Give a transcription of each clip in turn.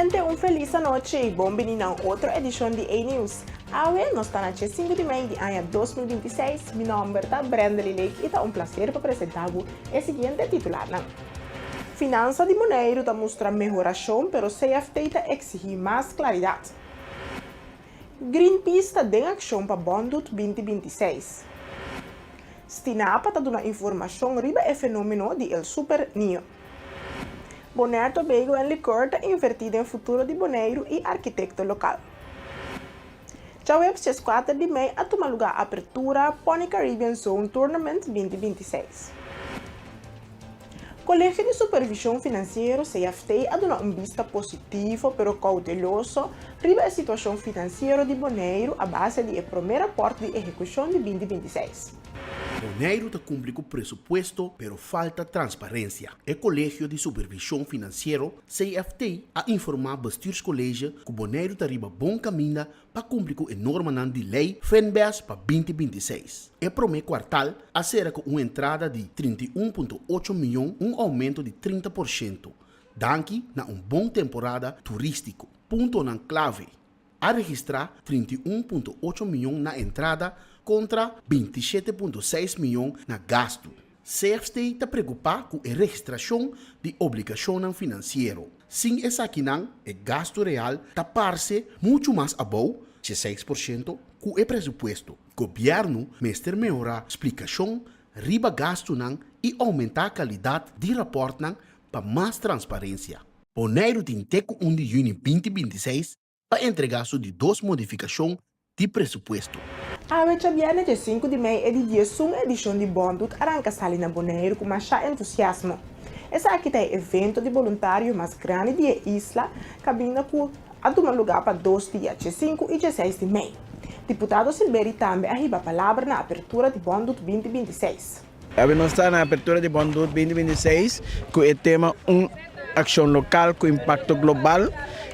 Gente, un felis anochi i bon bini na un otro edishon di A-News. Awe nos ta na 5 di mei di aña 2026. Mi nòmber ta Brenda Lake i ta un plaser pa presentá bo e siguiente titularnan. Finansa di Boneiru ta mustra mehorashon, pero CFT ta eksigí mas klaridat. Greenpeace ta den akshon pa Bondut 2026. Stinapa ta duna informashon riba e fenómeno di El Super Niño. Bonaire Tobago and Liquor ta invertí den futuro di Boneiru i arkitekto lokal. Djaweps 4 di mei a tuma lugá apertura Pony Caribbean Zone Tournament 2026. Kolegio di Supervishon Finansiero, CFT, a duna un bista positivo pero kouteloso riba e situashon finansiero di Boneiru a base di e promé rapòrt di ehekushon di 2026. Boneiru ta kumpli ku presupuesto, pero falta transparensia. E Kolegio di Supervishon Finansiero, CFT, a informá Bestuurscollege ku Boneiru ta riba bon kaminda pa kumpli ku e normanan di lei Finbes pa 2026. E promé kuartal a sera ku un entrada di 31.8 mion, un oumento di 30%, danki na un bon temporada turístiko. Puntonan klave: a registrá 31.8 mion na entrada kontra 27.6 mion na gastu. CFT ta preokupá ku e registrashon di obligashonnan finansiero. Sin esakinan, e gastu real ta parse muchu mas abou, 6%, ku e presupuesto. Gobièrnu mester mehorá splikashon riba gastunan i oumentá kalidat di rapòrtnan pa mas transparensia. Boneiru tin te ku 1 di yüni 2026 pa entregá su di dos modifikashon di presupuesto. Awe djabièrnè 5 di mei e di 11 edishon di Bondut a ranka sali na Boneiru ku masha entusiasmo. Esaki ta e evento di boluntario mas grandi di e isla, kaminda ku a tuma lugá pa 2 dia, 5 i 6 di mei. Diputado Silberie tambe a hiba palabra na apertura di Bondut 2026. Awe nos ta na apertura di Bondut 2026 ku e tema "Un akshon lokal ku impakto global",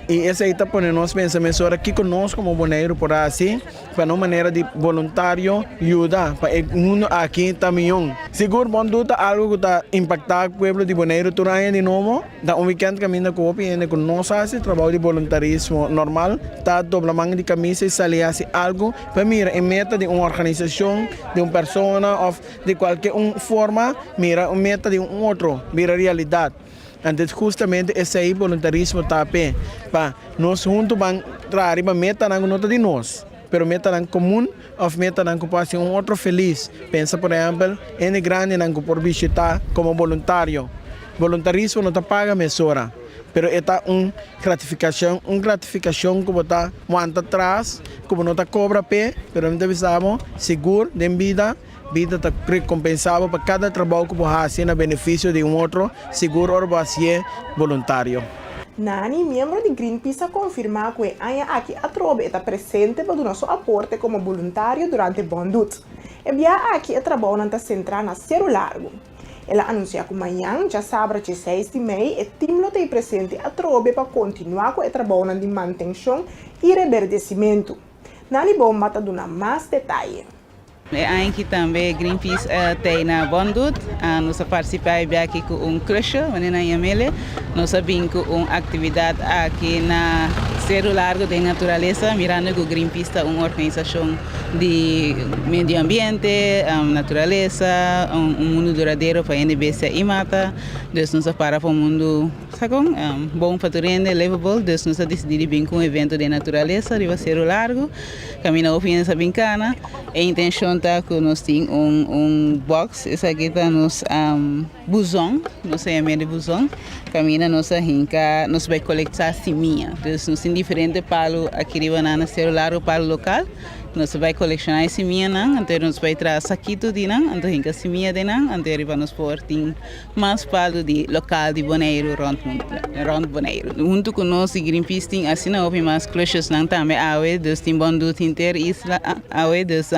i esei ta pone nos pensa mesora kiko nos komo Boneiru por hasi pa un manera di voluntario yuda pa e mundu aki ta mihó. Sigur Bondut ta algu ku ta impaktá pueblo di Boneiru tur aña di nobo. Ta un weekend kaminda ku hopi hende ku no sa hasi trabou di voluntarismo normal ta dobla man di kamisa i sali hasi algu pa mira e meta di un organisashon, di un persona òf di kualke un forma mira un meta di un otro bira realidat. Anto hustamente esei voluntarismo ta p'e, pa nos huntu ban traha riba metanan ku no ta di nos, pero metanan komun òf metanan ku por hasi un otro felis. Pensa por ehèmpel hende grandinan ku por bishitá komo boluntario. Voluntarismo no ta paga mesora, pero e ta un gratifikashon ku bo ta wanta tras, ku bo no ta kobra p'e, pero mi ta bisa bo, sigur den bida, bida ta rekompensá bo pa kada trabou ku bo hasi na benefisio di un otro, sigur ora bo hasié voluntario. Nani, miembro di Greenpeace, a konfirmá ku e aña aki atrobe ta presente pa duna su aporte komo voluntario durante Bondut. E bia aki e trabounan ta sentrá na Seru Largu. El a anunsiá ku mañan, djasabra 6 di mei, e tim lo ta presente atrobe pa kontinuá ku e trabounan di mantenshon i reberdesimentu. Nani Bomba ta duna mas detaye. E aña aki tambe Greenpeace tin na Bondut. Nos a partisipá aki ku un klusje, manera nan yam'é. Nos a bin ku un aktividat aki na Seru Largu di naturalesa, mirando ku Greenpeace ta un organisashon di medio ambiente, naturalesa, un mundu duradero pa hende, bestia i mata. Dus nos a para pa un mundu sakon, bon pa tur hende, livable. Dus nos a disidí di bin ku un evento di naturalesa riba Seru Largu. Kaminda hopi hende sa bin kana. E intenshon ta ku nos tin un box, esaki ta nos buzon, nos ta yam'é di buzon. Kaminda nos a hinka, nos bai kolektá simia. Dus nos tin diferente palu aki riba na Seru Largu, palu lokal. Nos bai kolekshoná e simianan, anto nos bai traha sakitu di nan, anto hinka simia den nan, anto riba nos por tin mas palu di lokal di Boneiru rònt rònt Boneiru. Huntu ku nos di Greenpeace tin asina hopi mas klusjesnan tambe awe, dus tin Bondut henter isla awe, dus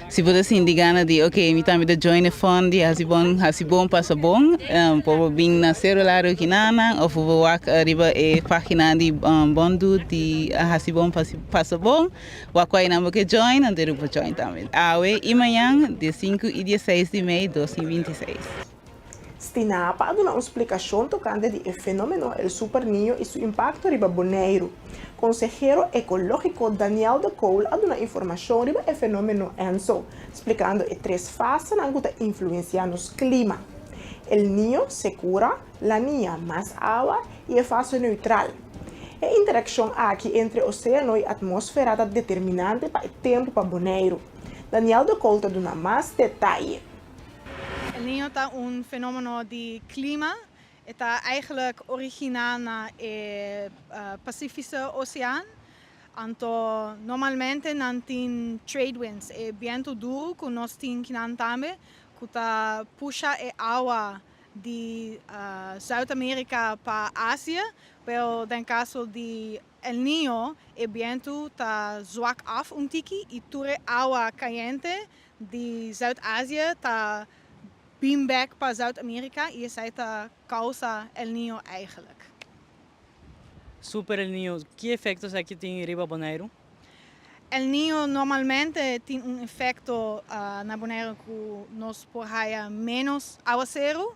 si bo ta sinti gana di ok, mi tambe ta join e fund di hasi bon pasa bon, por bin na Seru Largu kinanan òf bo wak riba e página di Bondut di Hasi Bon Pasa Bon, wak ku einan bo ke join, anto bo por join tambe. Awe i mañan di 5 i 16 di mei 2026. Stinapa a duna un splikashon tokante di e fenómeno El Super Niño i su impakto riba Boneiru. Konsehero ekológiko Daniel de Kool a duna informashon riba e fenómeno Enso, splikando e tres fasenan ku ta influensiá nos klima, El Niño, sekura, La Niña, mas awa, i e fase neutral. E interakshon aki entre oséano i atmósfera ta determinante pa e tempu pa Boneiru. Daniel de Kool ta duna mas detaye. El Niño ta un fenómeno di klima. E ta eigenlijk originá na e Pasifische Oceaan. Anto normalmente nan tin trade winds, e bientu duru ku nos tin kinan tambe, ku ta pusha e awa di Zuid Amerika pa Asia, pero den kaso di El Niño e bientu ta zwak af un tiki i tur e awa kayente di Zuid Azië ta bin bek pa Zuid Amerika i esei ta kousa El Niño eigenlijk. Super El Niño, ki efekto esaki tin riba Boneiru? El Niño normalmente tin un efekto na Boneiru ku nos por haya ménos awaseru,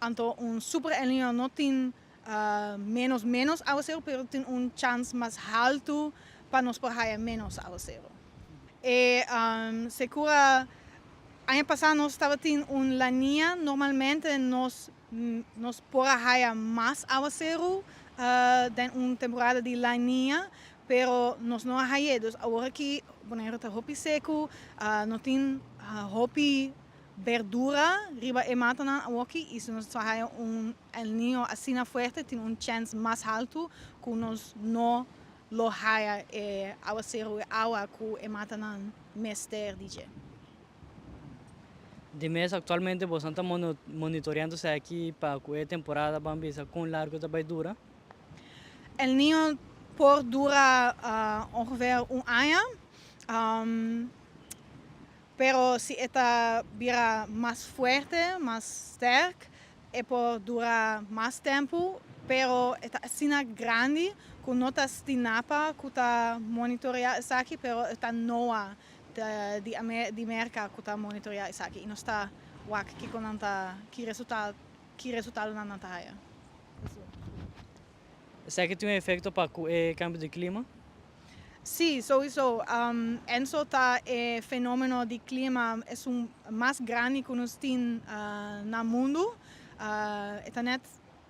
anto un Super El Niño no tin Menos menos awaseru pero tin un chans mas haltu pa nos por haya menos awaseru. E sekura aña pasá nos tabatin un La Niña, normalmente nos nos por a haya mas awaseru den un temporada di La Niña, pero nos no a hay'é. Dus awor aki Boneiru ta hopi seku, no tin hopi berdura riba e matanan awoki i si nos ta haya un El Niño asina fuerte tin un chèns mas haltu ku nos no lo haya e awaseru, e awa ku e matanan mester di dje. Di mes aktualmente boso ta monitoreando esaki pa ku e temporada ban bisa kon largu ta bai dura? El Niño por dura ongeveer un aña. Pero si e ta bira mas fuerte, mas sterk, e por dura mas tempu, pero e ta asina grandi ku no ta Stinapa ku ta monitoreá esaki, pero e ta NOAA di di Merka ku ta monitoreá esaki i nos ta wak kiko nan ta ki resultado ki resultadonan nan ta haya. Esaki tin un efekto pa ku e kambio di klima? Sí, souiso. Enso ta e fenomeno di klima esun mas grandi ku nos tin na mundu. E ta net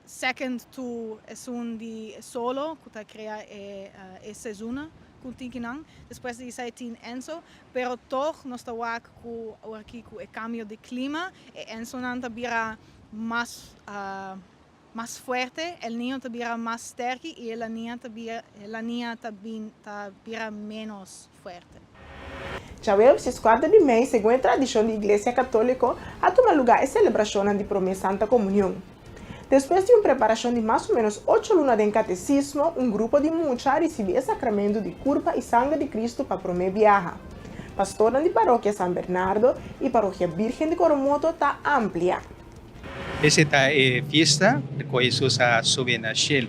second to esun di solo ku ta krea e seizoenen ku tin kinan. Despues di esei tin Enso. Pero tog nos ta wak ku awor aki ku e kambio di klima e Ensonan ta bira mas Mas fuerte, El Niño ta bira mas sterki i e La Niña ta bira La Niña ta bin ta bira ménos fuerte. Djaweps dieskuater di mei, segun e tradishon di Iglesia Katóliko, a tuma lugá e selebrashonnan di Promé Santa Komunion. Despues di un preparashon di mas o ménos ocho luna den katesismo, un grupo di mucha a risibí e sakramentu di Kurpa i Sanger di Kristu pa promé biaha. Pastornan di Parokia San Bernardo i Parokia Birgen di Coromoto ta amplia. Esei ta e fiesta ku Hesus a subi na shelu.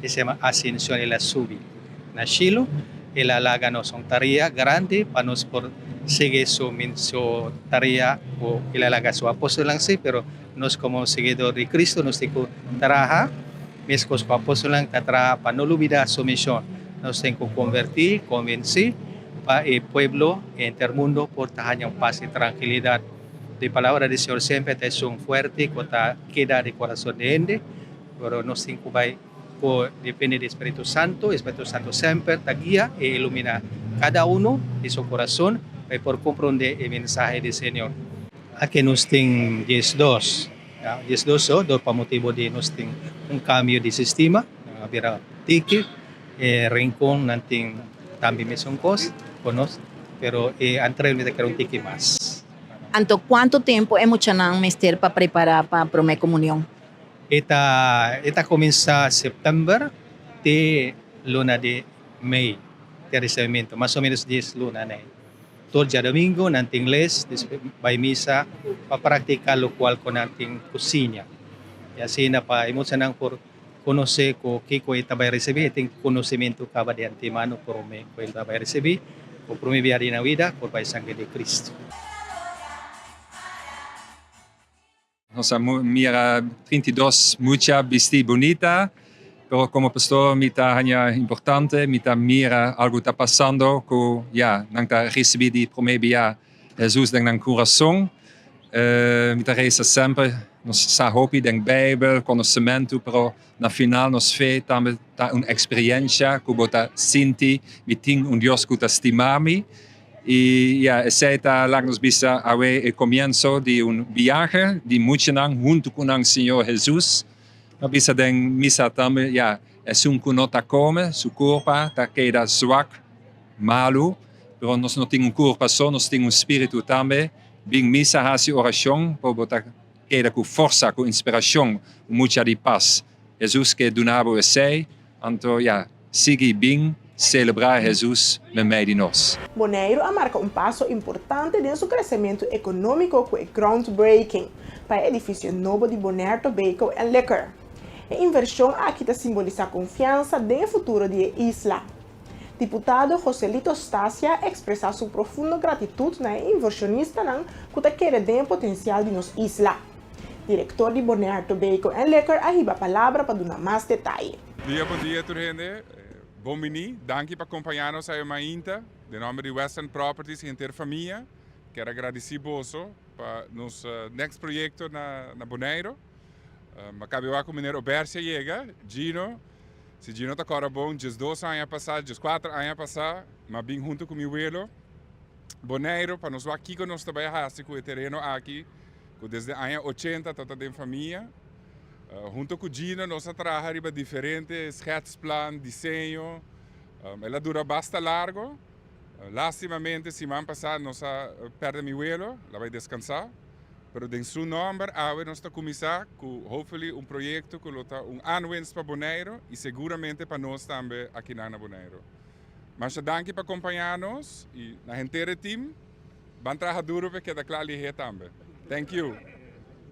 E se yama Asenshon. El a subi na shelu. El a laga nos un tarea grandi pa nos por sigui su su tarea ku el a laga su apòstelnan hasi. Pero nos komo siguidor di Kristu nos tin ku traha meskos ku apòstelnan ta traha pa no lubidá su mishon. Nos tin ku konvertí, konvensí pa e pueblo, e henter mundu por ta haña un pas i trankilidat. Di palabra di Señor semper ta esun fuerte cu ta keda di corazon di hende, pero nos tin cu bay cu depende di Spiritu Santo, e Spiritu Santo semper ta guia y ilumina cada uno di su corazon pa e por comprende e mensahe di Señor. Aki nos tin 12, ya, 12 so, dor pa motibo di nos tin un cambio di sistema, nan a bira tiki, e Rincon nan tin tambe mesun cos cu nos, pero e Antrel mi ta kere un tiki mas. Anto kuantu tempu e muchanan mester pa prepará pa Promé Komunion? E ta e ta kuminsá sèptèmber te luna di mei te risibimentu, mas o ménos dies luna nei. Tur djadumingu nan tin les, despues bai misa pa praktiká lokual ku nan tin ku siña. I asina pa e muchanan por konosé ku kiko e ta bai risibí, e tin konosementu kaba di antemano promé ku el ta bai risibí ku promé bia di nan bida por bai sangre di Kristu. Nos a mira 32 mucha bisti bunita, pero como pastor mi ta haña importante, mi ta mira algo ta pasando ku ya, nan ta recibi di prome bia Jesus den nan curason. Mi ta reza semper, nos sa hopi den Bijbel, conocimento, pero na final nos fe tambe ta un experiencia ku bo ta sinti, mi tin un Dios ku ta stima mi. Y ya, esey ta, laga nos bisa, awe e comienzo di un viaje di muchanan hunto cu nan Señor Jesus. M'a bisa den misa tambe, ya, esun cu no ta come, su curpa ta keda zwak, malu, pero nos no tin un curpa so, nos tin un spiritu tambe. Bin misa, haci oracion, pa bo ta keda cu forsa, cu inspiracion, mucha di paz. Jesus ke duna bo esey, anto ya, sigui bin celebra Jesus meimei di nos. Boneiru a marka un paso importante den su kresementu ekonómiko ku e groundbreaking pa e edifisio nobo di Bonaire Tobacco and Liquor. E invershon aki ta simbolisá konfiansa den e futuro di e isla. Diputado Joselito Stasia a ekspresá su profundo gratitut na e invershonistanan ku ta kere den e potensial di nos isla. Direktor di Bonaire Tobacco and Liquor a hiba palabra pa duna mas detaye. Dia, bon dia tur hende. Bon bini. Danki pa acompaña nos awe mainta. Den nomber di Western Properties y henter famia, kier gradici boso pa nos next proyecto na Bonaire. A caba cu meneer Obersia yega, Gino. Si Gino ta corda bon, 12 aña pasa, 14 aña pasa, m'a bin hunto cu mi welo Bonaire pa nos aki cu nos tambe hasi cu e tereno aki, cu desde aña 80 ta den famia. Hunto cu Gino nos a traha riba diferente schetsplan, diseño. El a dura basta largo. Lastimamente, siman pasa nos a perde mi welo, el a bay descansa. Pero den su nomber, awe nos ta cuminsa cu hopefully un proyecto cu ta un aanwinst pa Bonaire y seguramente pa nos tambe aki na Bonaire. Mas danki pa acompaña nos y na henter team, ban traha duro pa keda cla tambe. Thank you.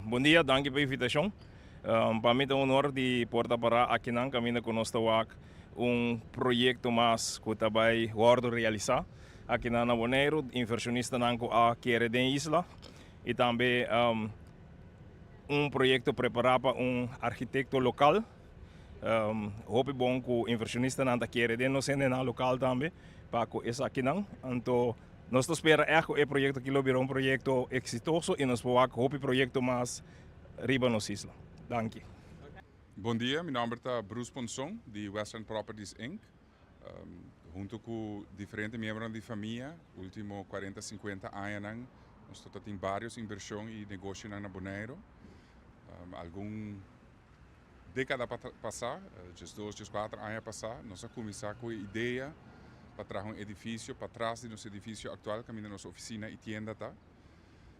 Bon dia, danki pa e invitacion. Pa mi ta un honor di por ta para aki na caminda cu nos un proyecto mas cu ta bay wordo realisa aki na Bonaire, inversionistanan cu a kere den isla y tambe un proyecto prepara pa un arkitecto local. Hopi bon cu inversionistanan ta kere den nos na local tambe pa cu esakinan. Anto nos ta spera cu e proyecto aki lo bira un proyecto exitoso y nos por hopi proyecto mas riba nos isla. Danki. Bon dia, mi nomber ta Bruce Ponson di Western Properties Inc. Hunto cu diferente miembro di famia, ultimo 40, 50 aña, nos tin varios inversion y negoshi na Bonaire. Algun decada pasa, 12, 14 aña pasa, nos a cuminsa cu e idea pa traha un edificio patras di nos edificio actual, caminda nos oficina y tienda ta.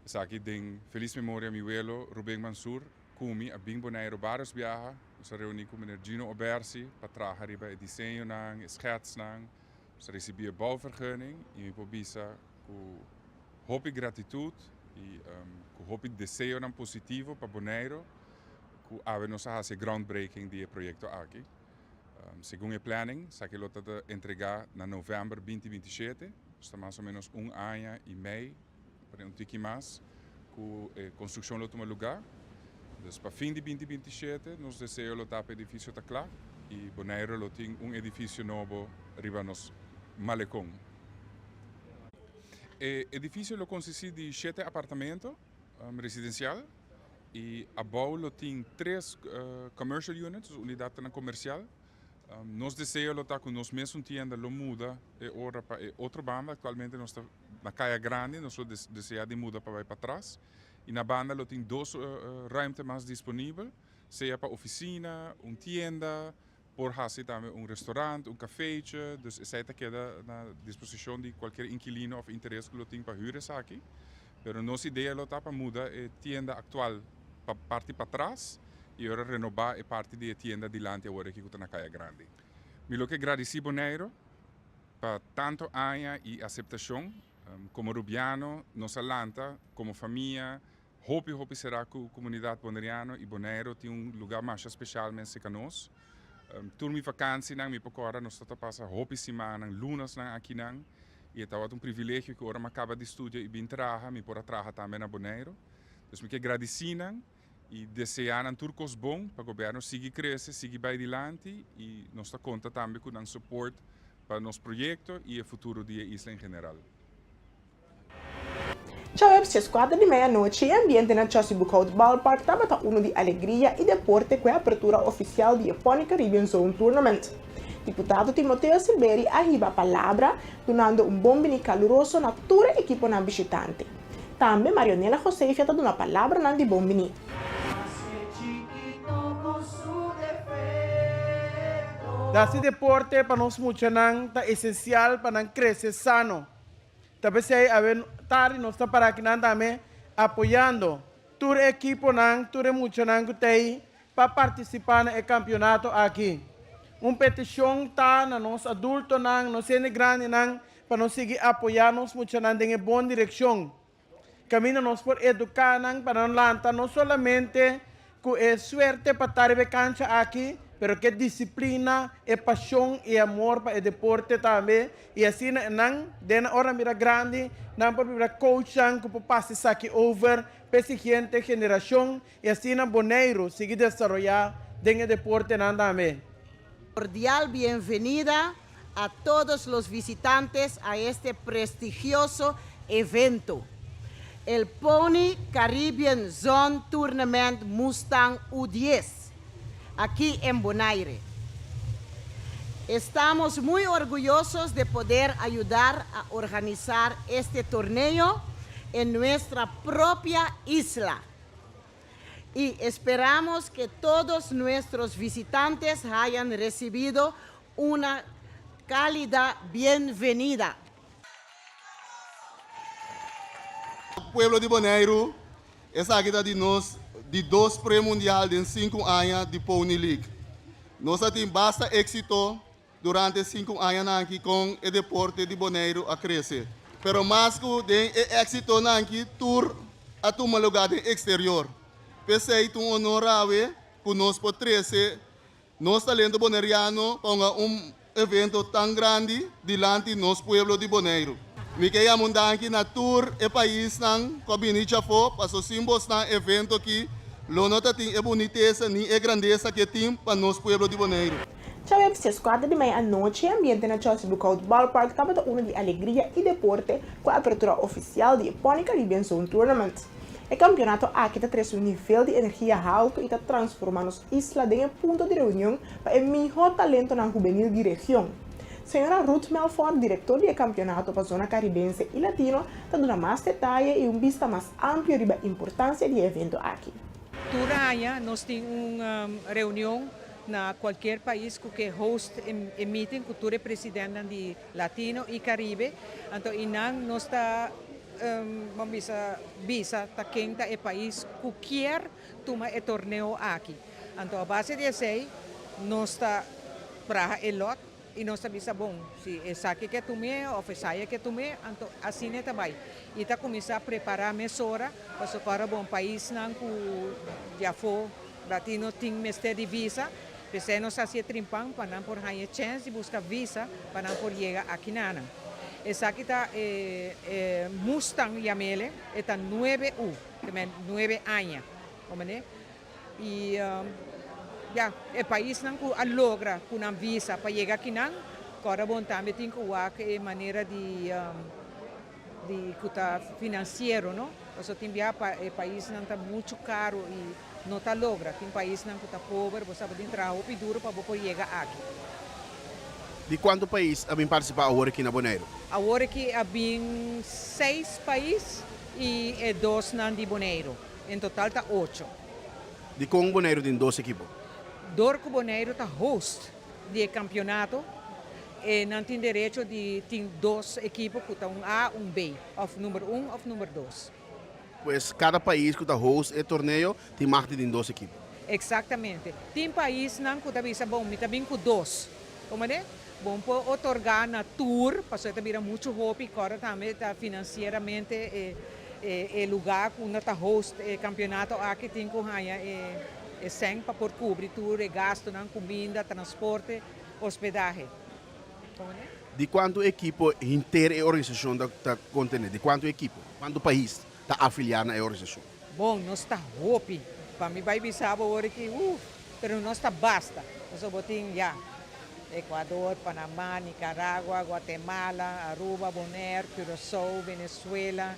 Esaki den feliz memoria mi welo Ruben Mansur, cu mi a bin Bonaire varios biaha, nos a reuni cu meneer Gino Obersi pa traha riba e diseñonan, schetsnan, nos a recibi e bouwvergunning y mi por bisa cu hopi gratitud y cu hopi deseonan positivo pa Bonaire, cu awe nos a haci groundbreaking di e proyecto aki. Segun e planning, esaki lo ta entrega na november 2027, ta mas o menos un aña y mei, pa un tiki mas, cu e construccion lo tuma luga. Dus pa fin di 2027, nos deseo lo ta e edificio ta cla y Bonaire lo tin un edificio nobo riba nos malecon. E edificio lo consisti di shete apartamento residencial y abou lo tin tres commercial units, unidad comercial. Nos deseo lo ta cu nos mes tienda lo muda e ora pa otro banda. Actualmente nos ta na Caya Grandi, nos desea di muda pa bay patras. Y na banda lo tin dos ruimte mas disponibel, sea pa oficina, un tienda, por haci tambe un restaurant, un café, dus esey ta keda na disposicion di cualkier inquilino of interes cu lo tin pa huur esaki. Pero nos idea lo ta pa muda e tienda actual pa parti patras y awor renoba e parti di tienda dilanti awor aki cu na Caya Grandi. Mi lo ke gradici Bonaire pa tanto aña y aceptacion. Como Rubiano, nos a lanta, como famia, hopi hopi sera cu comunidad boneriano y Bonaire tin un luga mas special serca nos. Tur mi vakantienan, mi por corda, nos ta pasa hopi siman, lunasnan akinan. Y tabata un privilegio cu ora mi a caba di studia y bin traha, mi por a traha tambe na Bonaire. Dus mi ke gradici nan. I deseá nan tur kos bon pa gobièrnu sigui krese, sigui bai dilanti i nos ta konta tambe ku nan support pa nos proyekto i e futuro di e isla en general. Djaweps djeskuater di mei anochi e ambiente na Chelsea Boekhout Ballpark tabata unu di alegria i deporte ku e apertura ofisial di e Pony Caribbean Zone Tournament. Diputado Timoteo Silveri a hiba palabra dunando un bon bini kaluroso na tur e ekiponan bishitante. Tambe Marionela Josefia ta duna palabranan di bon bini. Hasi deporte pa nos muchanan ta esensial pa nan krese sano. Ta p'esei awe tardi nos ta para akinan tambe apoyando tur e ekiponan, tur e muchanan ku ta ei pa partisipá na e kampionato aki. Un petishon ta na nos adultonan, nos hende grandinan pa nos sigui apoyá nos muchanan den e bon direkshon. Kaminda nos por eduká nan pa nan lanta no solamente ku e suerte pa ta riba e kancha aki, pero ku e disiplina, e pashon i e amor pa e deporte tambe. I asina nan, den nan ora nan bira grandi, nan por bira coachnan ku por pasa esaki over pa e sigiente generashon i asina Boneiru sigui desaroyá den e deportenan tambe. Cordial bienvenida a todos los visitantes a este prestigioso evento, el Pony Caribbean Zone Tournament Mustang U dies, aquí en Bonaire. Estamos muy orgullosos de poder ayudar a organizar este torneo en nuestra propia isla y esperamos que todos nuestros visitantes hayan recibido una cálida bienvenida. Pueblo di Boneiru, esaki ta di nos di dos pre-mundial den sinku aña di Pony League. Nos a tin basta éksito durante e sinku añanan aki kon e deporte di Boneiru a krese. Pero mas ku den e éksitonan aki tur a tuma lugá den eksterior. P'esei ta un honor awe ku nos por trese nos talento boneriano pa hunga un evento tan grandi dilanti nos pueblo di Boneiru. Mi ke yama un danki na tur e paisnan ku a bini djafó paso sin bosnan evento aki lo no ta tin e bunitesa ni e grandesa ke tin pa nos pueblo di Boneiru. Djaweps djeskuater di mei anochi e ambiente na Chelsea Boekhout Ballpark tabata unu di alegria i deporte ku e apertura ofisial di e Pony Caribbean Zone Tournament. E kampionato aki ta trese un nivel di energia haltu i ta transformá nos isla den e punto di reunion pa e mihó talentonan hubenil di region. Señora Ruth Melfort, direktor di e kampionato pa zona karibense i latino, ta duna mas detaye i un bista mas amplio riba importansia di e evento aki. Tur aña nos tin un reunion na cualkier pais cu ke host e meeting cu tur e presidentnan di Latino y Caribe. Anto y nan nos ta ban bisa bisa ta ken ta e pais cu kier tuma e torneo aki. Anto a base di esey nos ta traha e lot y nos ta bisa bon si esaki ke tum'e of esaya ke tum'e anto asina e ta bay. Y ta cuminsa prepara mesora pasobra ora bon paisnan cu di afo Latino tin mester di visa, p'esei nos hasi e trimpan pa nan por haña e chèns di buska visa pa nan por yega akinanan. Esaki ta e e Mustang yam'ele, e ta nuebe u, ke men nuebe aña, komprendé? I ya, e paisnan ku a logra ku nan visa pa yega akinan, kòrda bon tambe tin ku wak e manera di di ku ta finansiero no, pasobra tin biaha pa e paisnan ta muchu karu i no ta logra, tin paisnan ku ta pober, bo sa bo tin traha hopi duru pa bo por yega aki. Di kuantu pais a bin partisipá awor aki na Boneiru? Awor aki a bin seis pais i e dosnan di Boneiru, en total ta ocho. Dikon Boneiru tin dos ekipo? Dor ku Boneiru ta host di e kampionato, E nan tin derecho di tin dos ekipo ku ta un A, un B, òf number un òf number dos. Pues kada pais ku ta host e torneo tin mag di tin dos ekipo. Eksaktamente. Tin paisnan ku ta bisa, bon, mi ta bin ku dos. Komo de? Bon por otorgá na tur, pasobra e ta bira muchu hopi, kòrda tambe ta finansieramente e e lugá ku unda ta host e kampionato aki tin ku haña e e sèn pa por kubri tur e gastunan, kuminda, transporte. Hospedahe. Di kuantu ekipo henter e organisashon ta kontené? Di kuantu ekipo? Kuantu pais ta afiliá na e organisashon? Bon, nos ta hopi. Pa mi bai bisa bo awor aki, uf, pero nos ta basta. Pasobra bo tin ya Ecuador, Panama, Nicaragua, Guatemala, Aruba, Bonaire, Curaçao, Venezuela,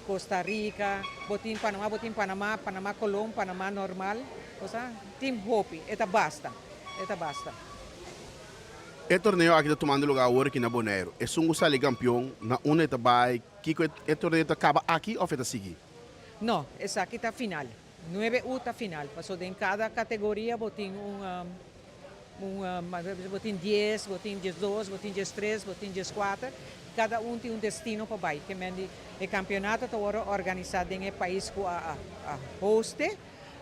Costa Rica, bo tin Panama, bo tin Panama, Panama Colon, Panama normal, bo sa, tin hopi, e ta basta, e ta basta. E torneo aki ta tumando lugar awor aki na Boneiru. Esun ku sali kampion, na unda e ta bai? Kiko e torneo ta kaba aki òf e ta sigui? No, esaki ta final. Nuebe U ta final. Paso den kada kategoria bo tin un un bo tin dies, bo tin diesdos, bo tin diestres, bo tin dieskuater. Kada un tin un destino pa bai. Ke men di e kampionato ta wòrdu organisá den e pais ku a a hoste.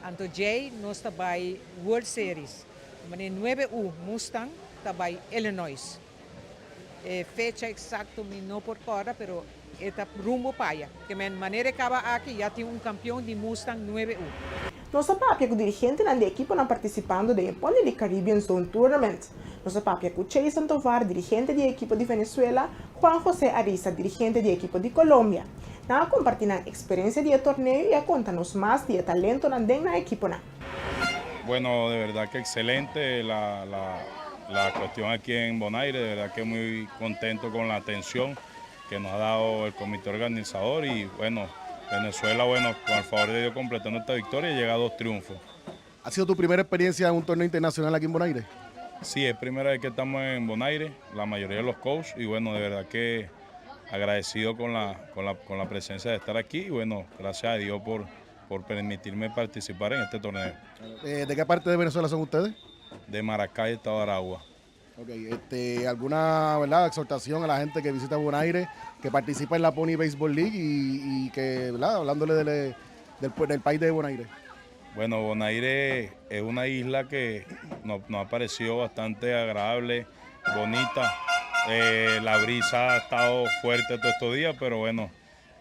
Anto djei nos ta bai World Series. Manera nuebe U Mustang ta bai Illinois. E fecha eksakto mi no por kòrda, pero e ta rumbo pa aya. Ke men manera e kaba aki ya tin un kampion di Mustang nuebe U. Nos a papia ku dirigentenan di ekiponan partisipando den e Pony League Caribbean Zone Tournament. Nos a papia ku Jason Tovar, dirigente di e ekipo di Venezuela, Juan José Ariza, dirigente di e ekipo di Colombia. Nan a kompartí nan eksperensia di e torneo i a konta nos mas di e talentonan den nan ekiponan. Bueno, de verdad que excelente la, la, la cuestión aquí en Bonaire, de verdad que muy contento con la atención que nos ha dado el comité organizador y bueno, Venezuela, bueno, con el favor de Dios completando esta victoria y llega a dos triunfos. ¿Ha sido tu primera experiencia en un torneo internacional aquí en Bonaire? Sí, es primera vez que estamos en Bonaire, la mayoría de los coaches, y bueno, de verdad que agradecido con la, con la, con la presencia de estar aquí y bueno, gracias a Dios por, por permitirme participar en este torneo. Eh, ¿De qué parte de Venezuela son ustedes? De Maracay, Estado de Aragua. Ok, este, ¿alguna ¿verdad? exhortación a la gente que visita Bonaire, que participa en la Pony Baseball League y, y que, ¿verdad? hablándole del, del, del país de Bonaire? Bueno, Bonaire es una isla que nos, nos ha parecido bastante agradable, bonita. Eh, la brisa ha estado fuerte todos estos días, pero bueno,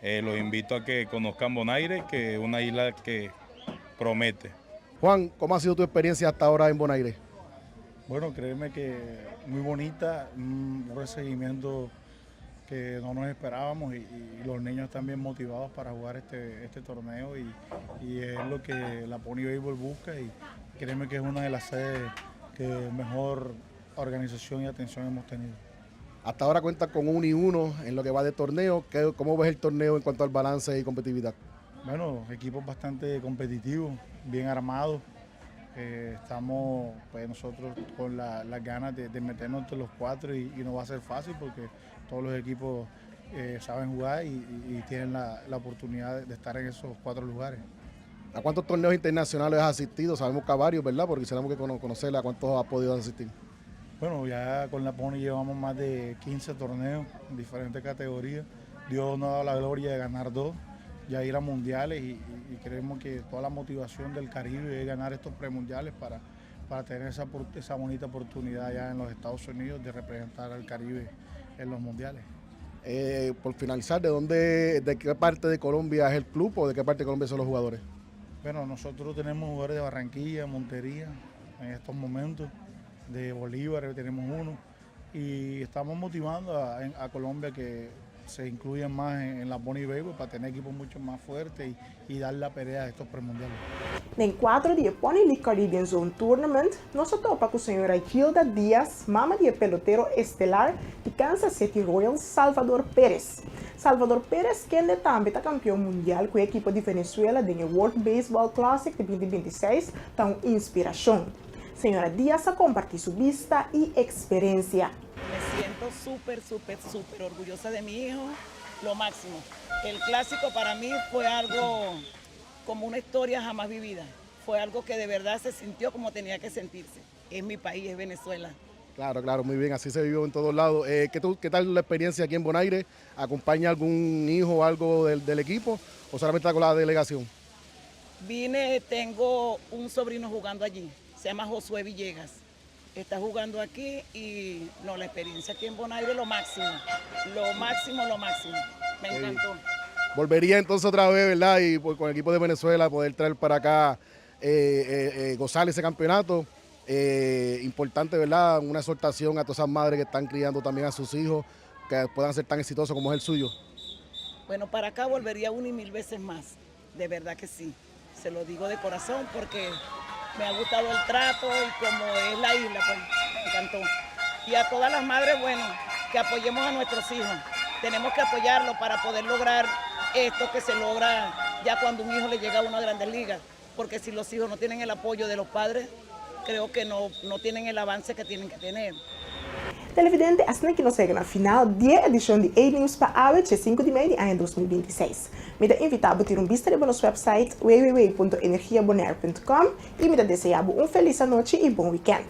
eh, los invito a que conozcan Bonaire, que es una isla que promete. Juan, ¿cómo ha sido tu experiencia hasta ahora en Bonaire? Bueno, créeme que muy bonita, un recibimiento que no nos esperábamos y, y los niños están bien motivados para jugar este, este torneo y, y es lo que la Pony Baseball busca y créeme que es una de las sedes que mejor organización y atención hemos tenido. Hasta ahora cuenta con un y uno en lo que va de torneo. ¿Qué- ¿Cómo ves el torneo en cuanto al balance y competitividad? Bueno, equipos bastante competitivos, bien armados. Eh, estamos pues, nosotros con la- las ganas de, de meternos entre los cuatro y, y no va a ser fácil porque todos los equipos eh, saben jugar y, y- y tienen la, la oportunidad de, de estar en esos cuatro lugares. ¿A cuántos torneos internacionales has asistido? Sabemos que a varios, ¿verdad? Porque quisiéramos que cono- conocer a cuántos has podido asistir. Bueno, ya con la Pony llevamos más de 15 torneos en diferentes categorías. Dios nos ha dado la gloria de ganar dos, ya ir a mundiales y, y- y creemos que toda la motivación del Caribe es ganar estos premundiales para, para tener esa, opor- esa bonita oportunidad ya en los Estados Unidos de representar al Caribe en los mundiales. Eh, por finalizar, ¿de dónde, de qué parte de Colombia es el club o de qué parte de Colombia son los jugadores? Bueno, nosotros tenemos jugadores de Barranquilla, Montería, en estos momentos, de Bolívar tenemos uno, y estamos motivando a, en- a Colombia que se incluyan más en, en la Pony Baseball para tener equipos mucho más fuertes y, y dar la pelea a estos premundiales. Den kuadro di e Pony League Caribbean Zone Tournament, nos a topa ku señora Gilda Diaz, mama di e pelotero estelar di Kansas City Royals, Salvador Pérez. Salvador Pérez, kende tambe ta kampeon mundial ku e ekipo di Venezuela den e World Baseball Classic di 2026, ta un inspirashon. Señora Diaz a kompartí su bista i eksperensia. Me siento súper, súper, súper orgullosa de mi hijo, lo máximo. El clásico para mí fue algo como una historia jamás vivida. Fue algo que de verdad se sintió como tenía que sentirse. Es mi país, es Venezuela. Claro, claro, muy bien, así se vivió en todos lados. Eh, ¿qué, tú- qué tal la experiencia aquí en Bonaire? ¿Acompaña algún hijo o algo del, del equipo o solamente está con la delegación? Vine, tengo un sobrino jugando allí, se llama Josué Villegas. Está jugando aquí y no, la experiencia aquí en Bonaire lo máximo, lo máximo, lo máximo. Me Qué bien. encantó. Volvería entonces otra vez, ¿verdad? Y pues, con el equipo de Venezuela poder traer para acá, eh, eh, eh, gozar ese campeonato. Eh, importante, ¿verdad? Una exhortación a todas esas madres que están criando también a sus hijos, que puedan ser tan exitosos como es el suyo. Bueno, para acá volvería una y mil veces más, de verdad que sí. Se lo digo de corazón porque me ha gustado el trato y como es la isla, pues me encantó. Y a todas las madres, bueno, que apoyemos a nuestros hijos. Tenemos que apoyarlos para poder lograr esto que se logra ya cuando un hijo le llega a una grandes ligas. Porque si los hijos no tienen el apoyo de los padres, creo que no, no tienen el avance que tienen que tener. Televidente, asina ku nos a yega na final di e edishon di E-News pa awe, 5 di mei di aña 2026. Mi ta invitá bo tira un bista riba nos website www.energiabonaire.com i mi ta deseá un felis anochi i bon weekend.